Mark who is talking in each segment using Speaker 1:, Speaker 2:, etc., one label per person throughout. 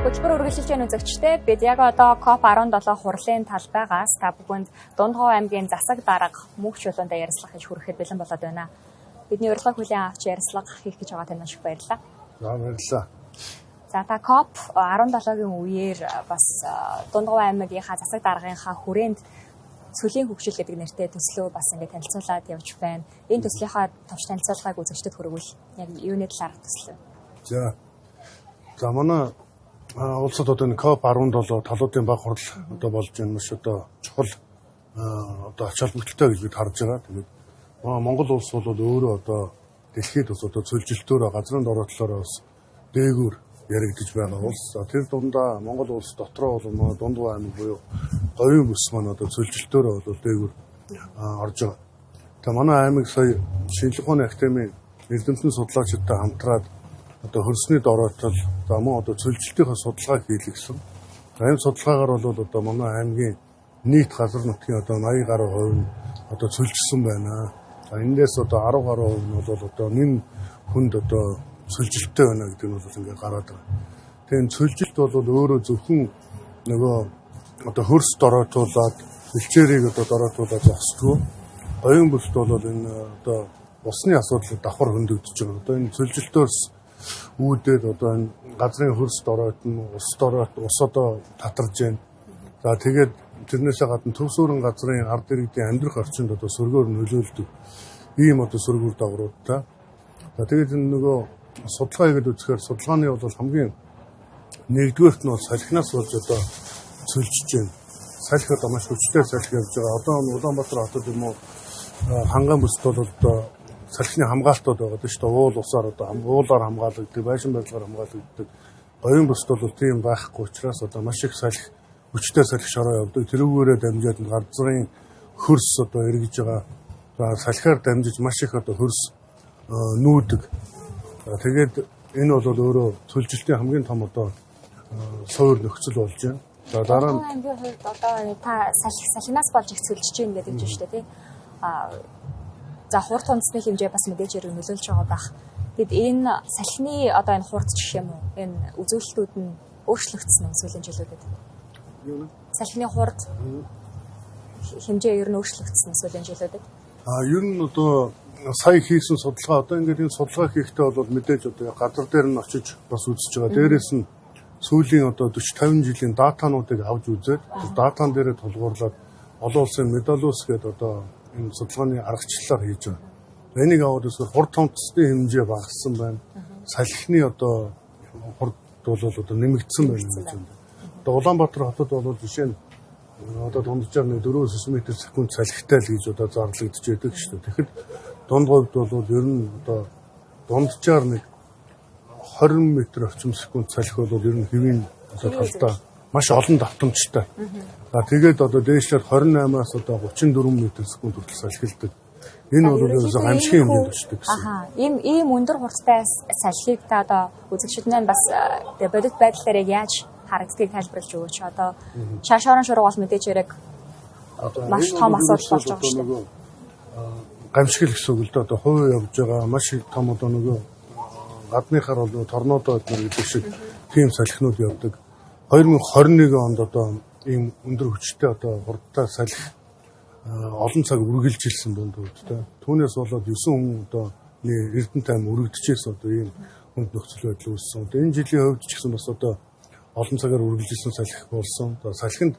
Speaker 1: Хөтөлбөр үргэлжилж байгаа үзэгчдээ, бид яг одоо COP17 хурлын талбайгаас та бүхэнд Дундговь аймгийн засаг дарга Мөнх Чулуунтай ярилцлага хийж хүрэхэд бэлэн болоод байна. Бидний урилгыг хүлээн авч ярилцлага хийх гэж байгаа танд маш их баярлалаа.
Speaker 2: За, баярлалаа.
Speaker 1: За, та COP17-гийн үеэр бас Дундговь аймгийнхаа засаг даргынхаа хүрээнд цөлийн хөгжил гэдэг нэртэй төслөө бас ингээд танилцуулаад явж байна. Энэ төслийнхаа товч танилцуулгыг үзэгчдэд хүргэвэл яг юуны талаар төслөө?
Speaker 2: За. За, манай улсад одоо энэ COP17 талуудын баг хурал одоо болж байна, маш одоо чухал, одоо ач холбогдолтой гэж бид харж байгаа. Тэгээд Монгол улс бол өөрөө одоо дэлхийд бас одоо цөлжилтөөр, газрын дороотлоор бас дээгүүр яригдж байгаа улс. За, тэр дундаа Монгол улс дотроо бол манай Дундгов аймаг буюу Говийн бүс маань одоо цөлжилтөөр бол дээгүүр орж байгаа. Тэгээ манай аймаг сая Шинжлэх ухааны академийн эрдэмтэн судлаачидтай хамтраад одоо хөрсний дороотол, за мөн одоо цөлжилтийнхаа судалгааг хийлгэсэн. За, энэ судалгаагаар бол одоо манай аймгийн нийт газар нутгийн одоо 80 гаруй хувь нь одоо цөлжсөн байна. За, энээс одоо 10 гаруй хувь нь бол одоо нэн хүнд одоо цөлжилттэй байна гэдэг нь бол ингээд гараад байгаа. Тэгээ энэ цөлжилт бол өөрөө зөвхөн нөгөө одоо хөрс дороотуулаад, бэлчээрийг одоо дороотуулаад зогсдгоо. Говийн бүст бол энэ одоо усны асуудал давхар хөндөгдөж байгаа. Одоо энэ цөлжилтөөс үүдээд одоо энэ газрын хөрс дороот нь, ус дороот, ус одоо татарж байна. За, тэгээд тэрнээсээ гадна төв суурин газрын ард иргэдийн амьдрах орчинд одоо сөргөөр нөлөөлдөг ийм одоо сөрөг үр дагавруудтай. За, тэгээд энэ нөгөө судалгаа хийгээд үзэхээр судалгааны бол хамгийн нэгдүгээрт нь бол салхинаас болж одоо цөлжиж байна. Салхи одоо маш хүчтэй салхи явж байгаа. Одоо Улаанбаатар хотод юм уу, Ханган бүст бол одоо салхины хамгаалтууд байгаа шүү дээ. Уул усаар одоо уулаар хамгаалагддаг, байшин барилгаар хамгаалагддаг. Говийн бүст бол тийм байхгүй учраас одоо маш их салхи, хүчтэй салхи шороо явдаг. Тэрүүгээрээ дамжаад газрын хөрс одоо эргэж байгаа. За, салхиар дамжиж маш их одоо хөрс нүүдэг. Тэгээд энэ бол өөрөө цөлжилтийн хамгийн том одоо суур нөхцөл болж байна. За, дараа нь
Speaker 1: аймгийн хувьд одоо та салхинаас болж их цөлжиж байна гэдэг чинь шүү дээ, тий. За, хурд хунцны хэмжээ бас мэдээж хэрэг нөлөөлж байгаа бах. Тэгэд энэ салхины одоо энэ хурд гэх юм уу, энэ үзүүлэлтүүд нь өөрчлөгдсөн үү сүүлийн жилүүдэд?
Speaker 2: Юу нэ?
Speaker 1: Салхины хурд хэмжээ ер нь өөрчлөгдсөн сүүлийн жилүүдэд?
Speaker 2: Ер нь одоо сая хийсэн судалгаа, одоо ингээд энэ судалгаа хийхдээ бол мэдээж одоо газар дээр нь очиж бас үзэж байгаа. Дээрээс нь сүүлийн одоо 40 50 жилийн датануудыг авч үзээд, датан дээрээ тулгуурлаад олон улсын медалус гэдэг одоо энэ судалгааны аргачлалаар хийж байгаа. Энийг аваад үзэхээр хурд томцсны хэмжээ багассан байна. Салхины одоо хурд бол одоо нэмэгдсэн байна гэж байна. Одоо Улаанбаатар хотод бол жишээ нь одоо дунджаар нэг 4-9 метр секунд салхитай л гэж одоо зарлагдж байдаг шүү дээ. Тэгэхэд дунд говьд бол ер нь одоо дунджаар нэг 20 метр орчим секунд салхи бол ер нь хэвийн одоо талдаа маш олон давтамжтай. За, тэгээд одоо дээшлээд 28-аас одоо 34 метр секунд хүртэл салхилдаг. Энэ бол ерөөсөө гамшигын хэмжээнд очдог гэсэн.
Speaker 1: Аха. Ийм өндөр хурдтай салхийг та одоо үзэгчид маань бас тэгээ бодит байдал дээр яг яаж харагддгийг тайлбарлаж өгөөч. Одоо шорон шурга бол мэдээж хэрэг маш том асуудал болж байгаа шүү дээ.
Speaker 2: Гамшигл гэсэн үг л дээ. Одоо хувь явж байгаа маш их том одоо нөгөө гадныхаар бол торнадо гэдэг шиг тийм салхинууд явдаг. 2021 онд одоо ийм өндөр хүчтэй одоо хурдтай салхи олон цаг үргэлжилсэн дунд үедтэй. Түүнээс болоод 9 хүн одоо Эрдэнэт аймаг өргөдөжээс одоо ийм хүнд нөхцөл байдал үүссэн. Одоо энэ жилийн хувьд ч гэсэн бас одоо олон цагаар үргэлжилсэн салхи болсон. Одоо салхинд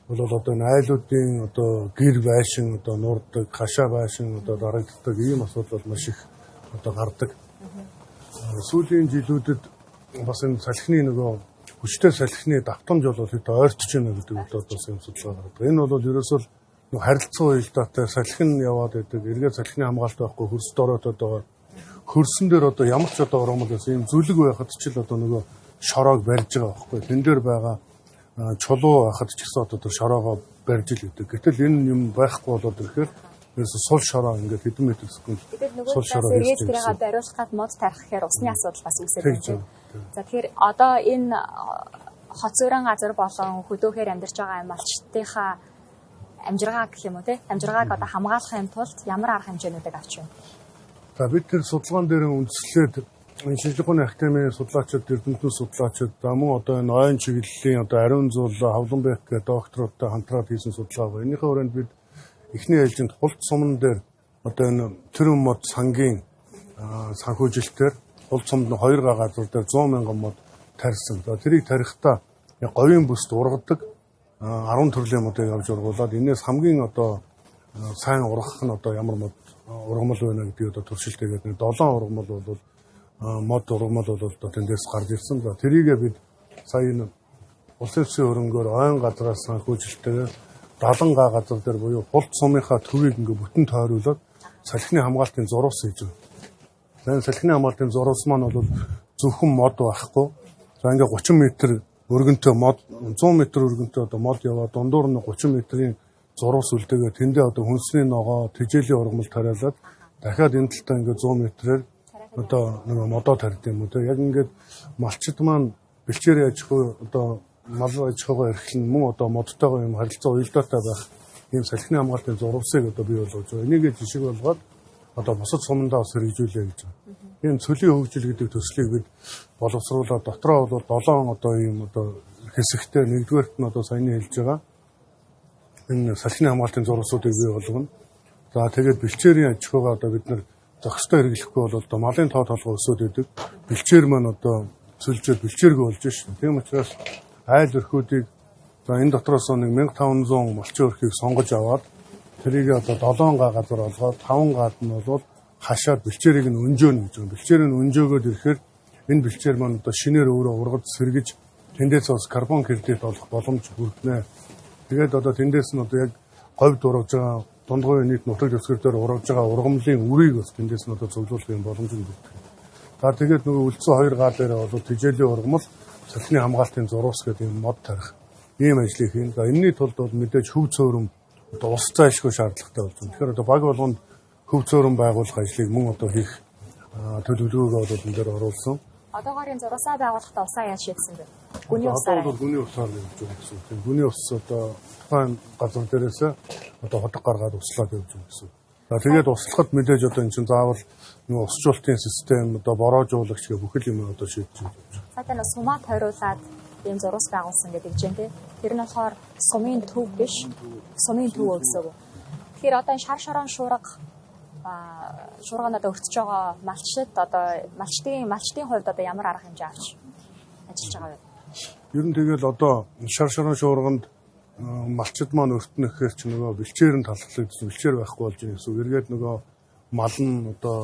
Speaker 2: бол одоо энэ айлуудын одоо гэр байшин одоо нуурдаг, хашаа байшин одоо дарагддаг ийм асуудал бол маш их одоо гардаг. Сүүлийн жилүүдэд бас энэ салхины нөгөө хүчтэй салхины давтамж бол хэд ойртож байна гэдэг одоо бас юм судалгаа гаргадаг. Энэ бол ерөөсөө харилцан уялдаатай салхин яваад байдаг. Эргээд салхины хамгаалалт байхгүй, хөрс дороотод байгаа. Хөрсөн дээр одоо ямар ч одоо оромол байсан ийм зүлэг байхад ч л одоо нөгөө шороог барьж байгаа байхгүй. Тэн дээр байгаа чулуу байхад ч гэсэн одоо тэр шороогоо барьж ил гэдэг. Гэтэл энэ юм байхгүй болоод ирэхээр ерөөсөө сул шороо ингээд хэдэн метр секунд
Speaker 1: сул шороо хийдэг. Тэрийг бариулах гад мод тарих гэхээр усны асуудал бас үүсээд байна. За, тэгэхээр одоо энэ хот суурин газар болон хөдөөхөр амьдарч байгаа амлалтынхаа амжиргаа гэх юм уу те, амжиргааг одоо хамгаалахын тулд ямар арга хэмжээнүүдийг авч байна?
Speaker 2: За, бид тэр судалгаан дээр үндэслээд энэ шинжлэх ухааны академийн судлаачид, эрдэмтэн судлаачид, за мөн одоо энэ ойн чиглэлийн одоо ариун зуул Хавланбек гэх докторуудтай хамтраад хийсэн судалгаа байна. Энийхээ хүрээнд бид эхний ээлжинд хулт суман дээр одоо энэ төрөн мод сангийн санхүүжилтээр хулт сумд нь 2 га газар дээр 100 мянган мод тарьсан. За тэрийг тарихдаа говийн бүст ургадаг 10 төрлийн модыг авч ургуулад энээс хамгийн одоо сайн ургах нь одоо ямар мод ургамал байна гэдгийг одоо туршилт хийгээд нэг 7 ургамал бол мод ургамал бол одоо тэндээс гарч ирсэн. За тэрийгээ бид сая энэ улсын засгийн хөрөнгөөр ойн газраас санхүүжилтээр 70 га газар дээр буюу хулт сумынхаа төвийг ингээ бүтэн тойруулаад салхины хамгаалтын зурвас хийж байгаа. За энэ салхины хамгаалтын зурвас маань бол зөвхөн мод байхгүй. За ингээ 30 м өргөнтэй мод, 100 м өргөнтэй одоо мод яваа дундуур нь 30 м-ийн зурвас үлдээгээ тэндээ одоо хүнсний ногоо, тэжээлийн ургамал тариалаад дахиад энэ талтаа ингээ 100 м-ээр одоо нэг модоо тарьд юм уу те. Яг ингээд малчид маань бэлчээр аж ахуй одоо мал аж ахуйгаа эрхлэн мөн одоо модтойгоо юм харилцаа уялдаатай байх ийм салхины хамгаалтын зурвасыг одоо бий болгож байгаа. Энийг жишг болгоод одоо бусад сумандаа бас хэрэгжүүлээ гэж байна. Энэ цөлийн хөгжил гэдэг төслийг бид боловсруулаад дотроо бол 7 одоо ийм одоо хэсэгтэй нэгдүгээрт нь одоо саяны хэлж байгаа энэ салхины хамгаалтын зурвасуудыг бий болгоно. За тэгээд бэлчээрийн аж ахуйгаа одоо бид нар зохистой хэрэглэхгүй бол одоо малын тоо толгой өсөөд байдаг. Бэлчээр маань одоо цөлжөөд бэлчээргүй болж шин. Тийм учраас айл өрхүүдийг за энэ дотроос нэг 1500 малчин өрхийг сонгож аваад тэрийг одоо 7 га газар олгоод 5 гад нь бол хашаад бэлчээрийг нь өнжөөнө гэж байна. Бэлчээрийг нь өнжөөгөөд ирэхээр энэ бэлчээр маань одоо шинээр өөрөө ургаж сэргэж тэндээс бас карбон кредит олох боломж бүрднэ. Тэгээд одоо тэндээс нь одоо яг говьд ургаж байгаа дундгуйн нийт нутаг дэвсгэр дээр ургаж байгаа ургамлын үрийг бас тэндээс нь одоо цуглуулах юм боломж нь бүрдэх. За тэгээд нөгөө үлдсэн 2 гаа дээр бол тэжээлийн ургамал, салхины хамгаалтын зурвас гэдэг юм мод тарих ийм ажлыг хийн. За энэний тулд бол мэдээж хөв цөөрөм одоо ус зайлшгүй шаардлагатай болж байна. Тэгэхээр одоо баг болгонд хөв цөөрөм байгуулах ажлыг мөн одоо хийх төлөвлөгөөгөө бол энэ дээр оруулсан.
Speaker 1: Одоогоорын зурвасаа байгуулахдаа усаа яаж шийдсэн бэ? Гүний
Speaker 2: усаар. Одоо бол гүний усаар явж байгаа гэсэн үг. Гүний ус одоо тухайн газар дээрээс одоо ходог гаргаад услаад явж байгаа гэсэн. За тэгээд услахад мэдээж одоо эн чинь заавал нөгөө усжуултын систем одоо бороожуулагч гэх бүхэл юм одоо шийдэж явж
Speaker 1: байгаа. Сая тань сумаа тойруулаад ийм зурвас байгуулсан гэдэг чинь тий. Тэр нь болохоор сумын төв биш, сумын төв гэсэн үг. Тэгэхээр одоо энэ шар шорон шуурга шуурга одоо өртөж байгаа малчид одоо малчдын хувьд одоо ямар арга хэмжээ авч ажиллаж байгаа вэ?
Speaker 2: Ер нь тэгэл одоо шар шорон шуурганд малчид маань өртнө гэхээр чи нөгөө бэлчээр нь талхлагдсан, бэлчээр байхгүй болж байгаа гэсэн үг. Эргээд нөгөө мал нь одоо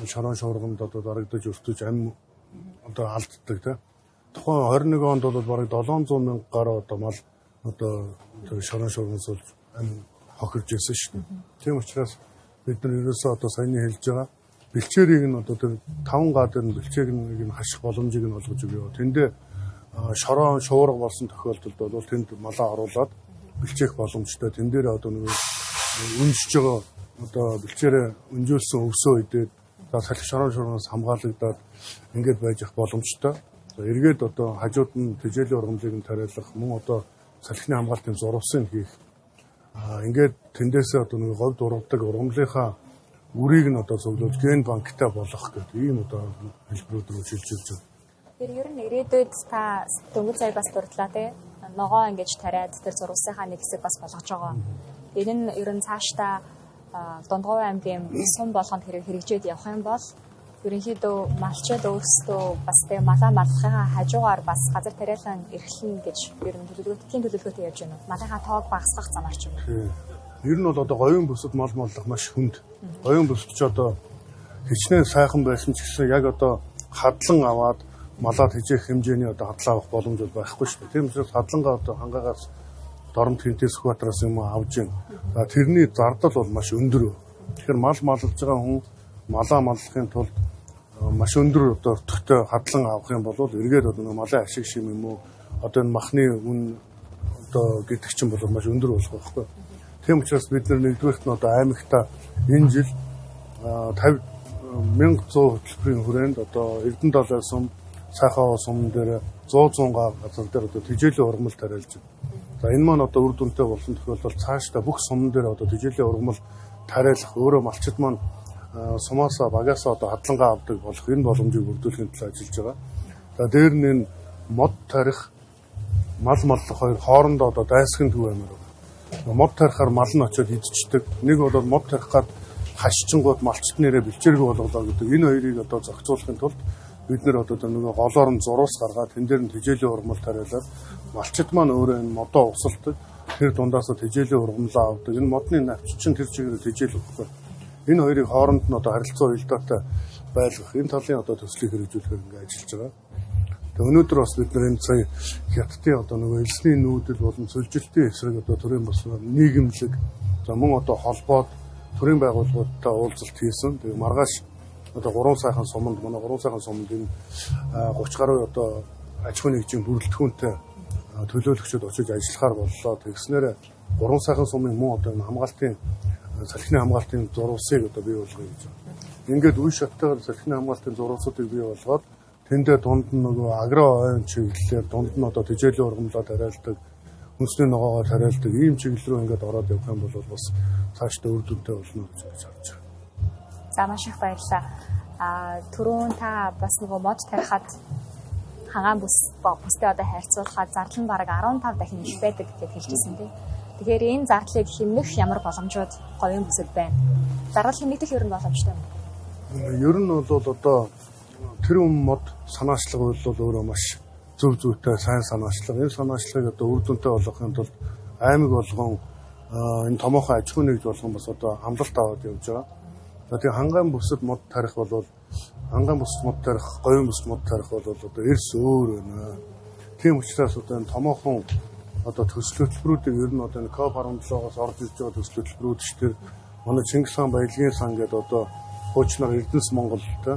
Speaker 2: шорон шуурганд одоо дарагдаж өртөж ам одоо алддаг тий. Тухайн 21 онд бол бараг 700 мянга гаруй одоо мал одоо шорон шуурганд суулж ам хохирж ирсэн шүү дээ. Тийм учраас бид нар ерөөсөө одоо саяны хэлж байгаа бэлчээрийг нь одоо тэр 5 га дээр нь бэлчээг нь хаших боломжийг нь олгож өгөө. Тэндээ шорон шуурга болсон тохиолдолд бол тэнд малаа оруулаад бэлчээх боломжтой. Тэн дээр одоо нэг үнжиж байгаа одоо бэлчээрээ өнжүүлсэн өвсөө идээд за салхи шорон шуургаас хамгаалагдаад ингээд байж явах боломжтой. За эргээд одоо хажууд нь тэжээлийн ургамлыг нь тариалах мөн одоо салхины хамгаалтын зурвасыг хийх. Ингээд тэндээсээ одоо нэг говьд ургадаг ургамлынхаа үрийг нь одоо цуглуулж ген банктай болгох гэдэг ийм одоо хэлбэрүүд рүү шилжүүлж байна.
Speaker 1: Тэр ер нь ирээдүйд та дөнгөж сая бас дурдлаа тий. Ногоо ингэж тариад тэр зурвасынхаа нэг хэсэг бас болгож байгаа. Энэ нь ер нь цаашдаа Дундговь аймгийн сум болгонд хэрэгжээд явах юм бол ерөнхийдөө малчид өөрсдөө бас тэг малаа маллахынхаа хажуугаар бас газар тариалан эрхлэн гэж ер нь төлөвлөгөөтэй явж байна уу? Малынхаа тоог багасгах замаар ч юм уу?
Speaker 2: Ер нь бол одоо говийн бүсэд мал маллах маш хүнд. Говийн бүсд ч одоо хичнээн сайхан байсан ч гэсэн яг одоо хадлан аваад малаад хижээх хэмжээний одоо хадлаа авах боломж бол байхгүй шүү дээ. Тийм учраас хадлангаа одоо хангаагаас Доромт хинтээ Сүхбаатараас юм авж байна. За тэрний зардал бол маш өндөр. Тэгэхээр мал маллаж байгаа хүн малаа маллахын тулд маш өндөр одоо өртөгтэй хадлан авах юм бол эргээд одоо малын ашиг шим юм уу одоо энэ махны үн одоо гэдэг чинь бол маш өндөр болох байхгүй. Тийм учраас бид нар нэгдүгээрт нь одоо аймагта энэ жил 50 1100 хөтөлбөрийн хүрээнд одоо Эрдэнэ далай сум, Сайхан сум дээр 100 га газар дээр одоо тэжээлийн ургамал тариалж байна. За энэ маань одоо үр дүнтэй болсон тохиолдолд цаашдаа бүх сумн дээр одоо тэжээлийн ургамал тариалах өөрөө малчид маань сумаасаа багаасаа одоо хадлангаа авдаг болох энэ боломжийг бүрдүүлэхийн төлөө ажиллаж байгаа. За дээр нь энэ мод тарих, мал маллах хоёр хоорондоо одоо дайсагн төв аймаар байна. Мод тарихаар мал нь очиод идчихдэг. Нэг бол мод тарих гад хашчингууд малчт нэрээ бэлчээргүй болголоо гэдэг энэ хоёрыг одоо зохицуулахын тулд бид нэр одоо нөгөө голоор нь зуруус гаргаад тэн дээр нь тэжээлийн ургамал тариалаад малчид маань өөрөө энэ модоо усалдаг. Тэр дундаасаа тэжээлийн ургамлаа авдаг. Энэ модны навч чинь тэр чигээр тэжээл өгөхгүй. Энэ хоёрыг хооронд нь одоо харилцаа уялдаатай байлгах энэ талын одоо төслийг хэрэгжүүлэхээр ингээ ажиллаж байгаа. Тэгээ өнөөдөр бас бид нар энэ сая Хятадын одоо нөгөө элсний нүүдэл болон сүлжилтийн эсрэг одоо төрийн бас нийгэмлэг за мөн одоо холбоод төрийн байгууллагуудтай уулзалт хийсэн. Тэгээ маргааш одоо гурван сайхан суманд манай гурван сайхан суманд энэ 30 гаруй одоо аж ахуйн нэгжийн бүрэлдэхүүнтэй төлөөлөгчд очиж ажиллахаар боллоо. Тэгснээр гурван сайхан сумын мөн одоо энэ хамгаалтын салхины хамгаалтын зурвасыг одоо бий болгоё гэж байна. Ингээд үе шаттайгаар салхины хамгаалтын зурвасуудыг бий болгоод тэндээ дунд нь нөгөө агро ойн чиглэлээр дунд нь одоо тэжээлийн ургамлаа тариалдаг, үндэсний ногоогоо тариалдаг ийм чиглэл рүү ингээд ороод явах юм бол бас цаашдаа үр дүнтэй болно гэж харж байна.
Speaker 1: За маш их баярлалаа. Түрүүн та бас нөгөө мод тарихад хагаан бүстэй одоо харьцуулахад зардал нь бараг 15 дахин их байдаг гэж хэлжсэн тийм. Тэгэхээр энэ зардлыг хэмнэх ямар боломжууд говийн бүсэд байна? Зардал хэмнэгдэх ер нь боломжтой юм
Speaker 2: уу? Ер нь бол одоо тэр мод санаачлага бол өөрөө маш зөв зүйтэй сайн санаачлага. Энэ санаачлагыг одоо үр дүнтэй болгохын тулд аймаг болгон энэ томоохон аж ахуйн нэгж болгон бас одоо амлалт аваад явж байгаа. За тэгээ хангаан бүсэд мод тарих бол хангаан бүсэд мод тарих, говийн бүсэд мод тарих бол одоо эрс өөр байна. Тийм учраас одоо энэ томоохон одоо төсөл хөтөлбөрүүдийг ер нь одоо энэ COP17-оос орж ирж байгаа төсөл хөтөлбөрүүд ч тэр манай Чингис хаан баялагын сан гэдэг одоо хуучнаар Эрдэнэс Монголтой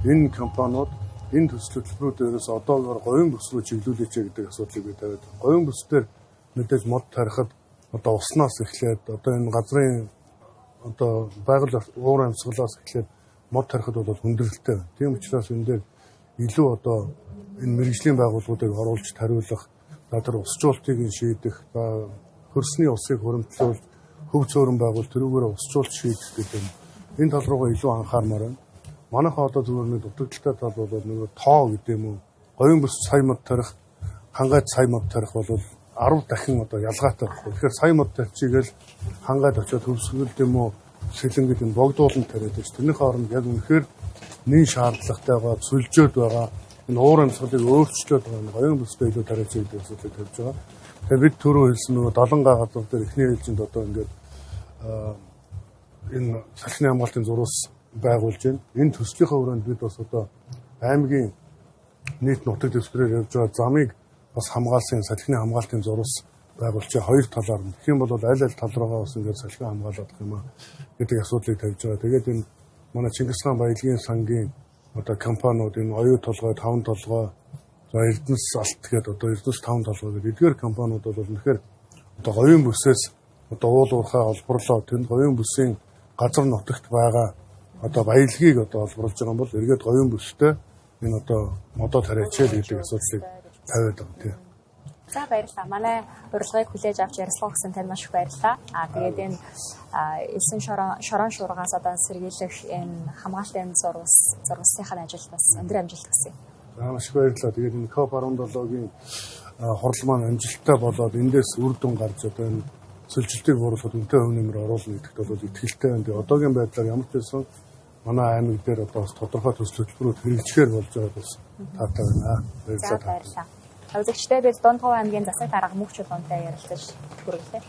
Speaker 2: энэ компаниуд энэ төсөл хөтөлбөрүүдээс одоогоор говийн бүс рүү чиглүүлээч гэдэг асуудлыг би тавиад. Говийн бүс дээр мэдээж мод тарихад одоо уснаас эхлээд одоо энэ газрын одоо байгаль уур амьсгалаас эхлээд мод тарихад бол хүндрэлтэй. Тийм учраас энэ дээр илүү одоо энэ мэргэжлийн байгууллагуудыг оруулж тариулах, за тэр усжуултыг нь шийдэх, за хөрсний усыг хуримтлуулж хөв цөөрөн байгуул тэрүүгээр усжуулт шийдэх гэдэг юм. Энэ тал руугаа илүү анхаармаар байна. Манайхаа одоо зүгээр нэг дутагдaltaй тал бол нөгөө тоо гэдэг юм уу. Говийн бүс сая мод тарих, хангайд сая мод тарих бол 10 дахин одоо ялгаатай байхгүй. Тэгэхээр сая мод тарьчихгээл хангайд очиод хөвсгөлд юм уу сэлэнгэд энэ богдуулан тариад байж тэрний хооронд яг үнэхээр нэн шаардлагатай байгаа, сүлжөөд байгаа энэ уур амьсгалыг өөрчлөөд байгаа энэ говийн бүстэй илүү тариач гэдэг асуудлыг тавьж байгаа. Тэгээ бид түрүү хэлсэн нөгөө 70 газар дээр эхний ээлжинд одоо ингээд энэ салхины хамгаалтын зураас байгуулж байна. Энэ төслийнхээ өрөөнд бид бас одоо аймгийн нийт нутаг дэвсгэрээр явж байгаа замыг бас хамгаалсан салхины хамгаалтын зурвас байгуулж хоёр талаар нь. Тэгэх юм бол аль аль тал руугаа бас ингээд салхин хамгаалах юм а гэдэг асуудлыг тавьж байгаа. Тэгээд энэ манай Чингис хаан баялагын сангийн одоо компаниуд энэ оюу толгой, таван толгой, за Эрдэнэс алт гэдэг одоо Эрдэнэс таван толгой гэдэг эдгээр компаниуд бол үнэхээр одоо говийн бүсээс одоо уул уурхай олборлоо тэнд говийн бүсийн газар нутагт байгаа одоо баялагийг одоо олборлож байгаа юм бол эргээд говийн бүстэй энэ одоо модоо тариач гэдэг асуудлыг тавиад байгаа тийм.
Speaker 1: За баярлалаа. Манай урилгыг хүлээж авч ярилцлага өгсөн танд маш их баярлалаа. Тэгээд энэ элсэн шорон шуургаас одоо сэргийлэх энэ хамгаалтын зурвасынхаа ажилд бас өндөр амжилт хүсье.
Speaker 2: За маш их баярлалаа. Тэгээд энэ COP17-гийн хурал маань амжилттай болоод эндээс үр дүн гарч одоо энэ сөлжилтийг бууруулахад үнэтэй хувь нэмэр оруулна гэдэгт бол итгэлтэй байна. Тэгээд одоогийн байдлаар ямар ч байсан манай аймаг дээр одоо бас тодорхой төсөл хөтөлбөрүүд хэрэгжихээр болж байгаад бас таатай байна.
Speaker 1: Баярлалаа. Үзэгчдээ бид Дундговь аймгийн засаг дарга Мөнх Чулуунтай ярилцаж хүргэлээ.